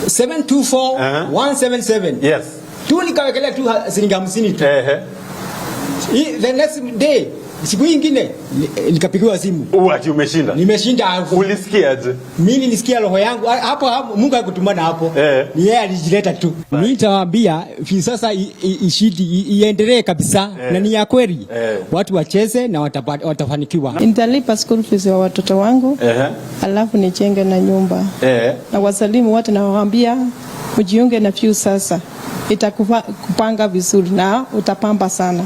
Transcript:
724 177. Tu nikawekelea tu shilingi 50 tu. The next day, siku ingine nikapigiwa simu. Ati umeshinda. Nimeshinda. Ulisikiaje? Mimi nilisikia roho yangu hapo hapo, Mungu hakutumana hapo. Ni yeye alijileta tu. Mimi nitawaambia sasa ishidi iendelee kabisa na ni ya kweli. Watu wacheze na watafanikiwa. Nitalipa school fees wa watoto wangu, alafu nijenge na nyumba. Na wasalimu wote nawaambia mjiunge na Viusasa, itakupanga vizuri na utapamba sana.